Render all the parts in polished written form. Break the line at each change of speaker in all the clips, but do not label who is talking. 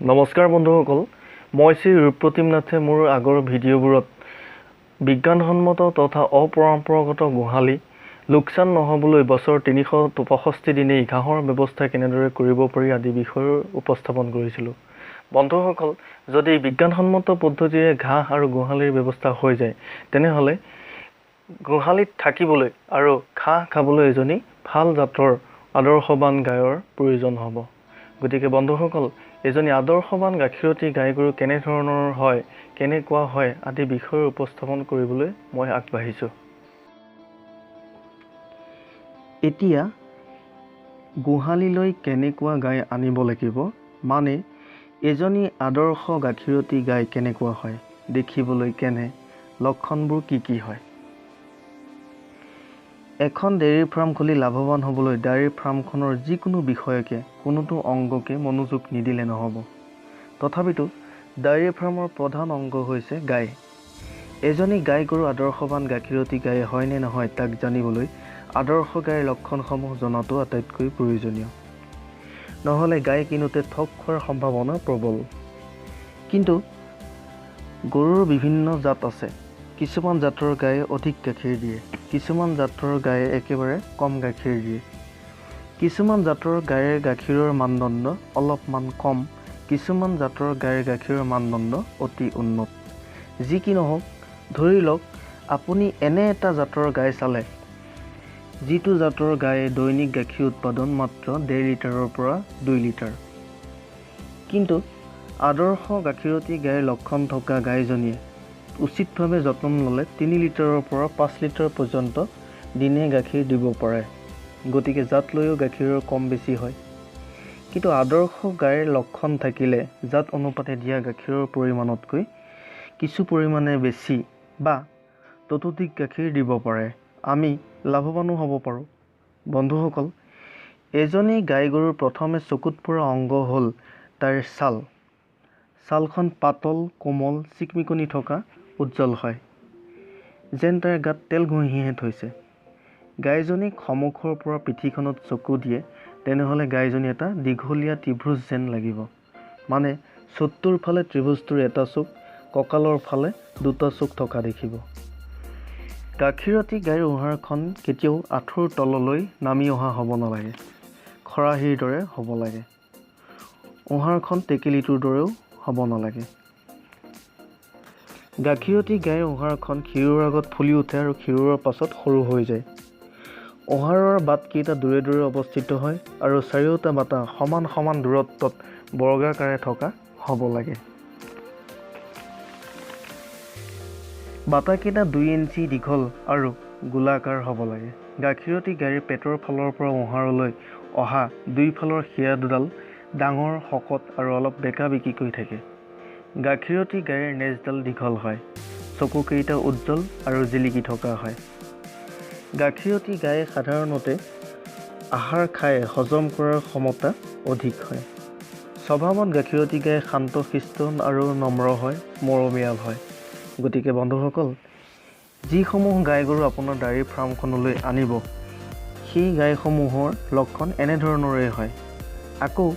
নমস্কাৰ বন্ধুসকল, মই শ্ৰী ৰূপপ্ৰতিম নাথে মোৰ আগৰ ভিডিঅ'বোৰত বিজ্ঞানসন্মত তথা অপৰম্পৰাগত গোহালি লোকচান নহ'বলৈ বছৰ 365 দিনেই ঘাঁহৰ ব্যৱস্থা কেনেদৰে কৰিব পাৰি আদি বিষয়ৰ উপস্থাপন কৰিছিলোঁ। বন্ধুসকল, যদি বিজ্ঞানসন্মত পদ্ধতিৰে ঘাঁহ আৰু গোহালিৰ ব্যৱস্থা হৈ যায়, তেনেহ'লে গোহালিত থাকিবলৈ আৰু ঘাঁহ খাবলৈ এজনী ভাল জাতৰ আদৰ্শৱান গায়ৰ প্ৰয়োজন হ'ব। গতিকে বন্ধুসকল, এজনী আদৰ্শৱান গাখীৰতী গাই গৰু কেনেধৰণৰ হয়, কেনেকুৱা হয় আদি বিষয়ৰ উপস্থাপন কৰিবলৈ মই আগবাঢ়িছোঁ। এতিয়া গোহালিলৈ কেনেকুৱা গাই আনিব লাগিব, মানে এজনী আদৰ্শ গাখীৰতী গাই কেনেকুৱা হয়, দেখিবলৈ কেনে, লক্ষণবোৰ কি কি হয়। এখন ডেইৰী ফাৰ্ম খুলি লাভৱান হ'বলৈ ডেইৰী ফাৰ্মখনৰ যিকোনো বিষয়কে, কোনোটো অংগকে মনোযোগ নিদিলে নহ'ব। তথাপিতো ডেইৰী ফাৰ্মৰ প্ৰধান অংগ হৈছে গাই। এজনী গাই গৰু আদৰ্শৱান গাখীৰতী গাই হয় নে নহয় তাক জানিবলৈ আদৰ্শ গাইৰ লক্ষণসমূহ জনাটো আটাইতকৈ প্ৰয়োজনীয়। নহ'লে গাই কিনোতে ঠগ খোৱাৰ সম্ভাৱনা প্ৰবল। কিন্তু গৰুৰ বিভিন্ন জাত আছে। কিছুমান জাতৰ গায়ে অধিক গাখীৰ দিয়ে, কিছুমান জাতৰ গায়ে একেবাৰে কম গাখীৰ দিয়ে। কিছুমান জাতৰ গাইৰ গাখীৰৰ মানদণ্ড অলপমান কম, কিছুমান জাতৰ গাইৰ গাখীৰৰ মানদণ্ড অতি উন্নত। যি কি নহওক, ধৰি লওক আপুনি এনে এটা জাতৰ গাই চালে যিটো জাতৰ গায়ে দৈনিক গাখীৰ উৎপাদন মাত্ৰ 1.5 লিটাৰৰ পৰা 2 লিটাৰ। কিন্তু আদৰ্শ গাখীৰতী গাইৰ লক্ষণ থকা গাইজনীয়ে উচিতভাৱে যত্ন ল'লে 3 লিটাৰৰ পৰা 5 লিটাৰ পৰ্যন্ত দিনে গাখীৰ দিব পাৰে। গতিকে জাত লৈও গাখীৰৰ কম বেছি হয়। কিন্তু আদৰ্শ গাইৰ লক্ষণ থাকিলে জাত অনুপাতে দিয়া গাখীৰৰ পৰিমাণতকৈ কিছু পৰিমাণে বেছি বা ততোধিক গাখীৰ দিব পাৰে। আমি লাভৱানো হ'ব পাৰোঁ। বন্ধুসকল, এজনী গাই গৰুৰ প্ৰথমে চকুত পৰা অংগ হ'ল তাইৰ ছাল। ছালখন পাতল, কোমল, চিকমিকনি থকা উজ্জ্বল হয়, যেন তাইৰ গাত তেল ঘঁহিহে থৈছে। গাইজনীক সন্মুখৰ পৰা পিঠিখনত চকু দিয়ে তেনেহ'লে গাইজনী এটা দীঘলীয়া ত্ৰিভুজ যেন লাগিব। মানে চুটটোৰ ফালে ত্ৰিভুজটোৰ এটা চুক, কঁকালৰ ফালে দুটা চুক থকা দেখিব। গাখীৰতী গাইৰ ওহাৰখন কেতিয়াও আঁঠুৰ তললৈ নামি অহা হ'ব নালাগে, খৰাহীৰ দৰে হ'ব লাগে। ওহাৰখন টেকেলিটোৰ দৰেও হ'ব নালাগে। গাখীৰতী গাইৰ ওহাৰখন খীৰোৱাৰ আগত ফুলি উঠে আৰু খীৰোৱাৰ পাছত সৰু হৈ যায়। ওহাৰৰ বাটকেইটা দূৰে দূৰে অৱস্থিত হয় আৰু চাৰিওটা বাটা সমান সমান দূৰত্বত বৰ্গাকাৰে থকা হ'ব লাগে। বাটাকেইটা 2 ইঞ্চি দীঘল আৰু গোলাকাৰ হ'ব লাগে। গাখীৰতী গাইৰ পেটৰ ফালৰ পৰা ওহাৰলৈ অহা দুইফালৰ শিৰা দুডাল ডাঙৰ, শকত আৰু অলপ বেঁকা বেঁকিকৈ থাকে। গাখীৰতী গাইৰ নেজডাল দীঘল হয়, চকুকেইটা উজ্জ্বল আৰু জিলিকি থকা হয়। গাখীৰতী গায়ে সাধাৰণতে আহাৰ খাই হজম কৰাৰ ক্ষমতা অধিক হয়। স্বভাৱত গাখীৰতী গাই শান্ত, শিষ্ট আৰু নম্ৰ হয়, মৰমীয়াল হয়। গতিকে বন্ধুসকল, যিসমূহ গাই গৰু আপোনাৰ ডেইৰী ফাৰ্মখনলৈ আনিব, সেই গাইসমূহৰ লক্ষণ এনেধৰণৰে হয়। আকৌ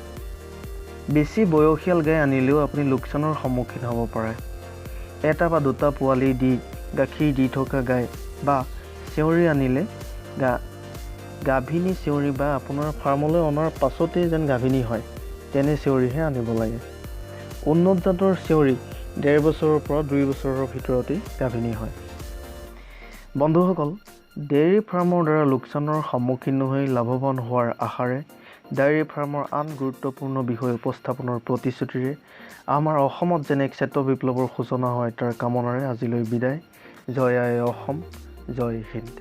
বেছি বয়সীয়াল গাই আনিলেও আপুনি লোকচানৰ সন্মুখীন হ'ব পাৰে। এটা বা দুটা পোৱালি দি গাখীৰ দি থকা গাই বা চেউৰী আনিলে গাভিনী চেউৰী বা আপোনাৰ ফাৰ্মলৈ অনাৰ পাছতেই যেন গাভিনী হয় তেনে চেউৰীহে আনিব লাগে। উন্নত জাতৰ চেউৰী 1.5 বছৰৰ পৰা 2 বছৰৰ ভিতৰতেই গাভিনী হয়। বন্ধুসকল, ডেইৰী ফাৰ্মৰ দ্বাৰা লোকচানৰ সন্মুখীন নহৈ লাভৱান হোৱাৰ আশাৰে ডেইৰী ফাৰ্মৰ আন গুৰুত্বপূৰ্ণ বিষয় উপস্থাপনৰ প্ৰতিশ্ৰুতিৰে আমাৰ অসমত যেন এক শ্বেত বিপ্লৱৰ সূচনা হয় তাৰ কামনাৰে আজিলৈ বিদায়। জয় আই অসম, জয় হিন্দ।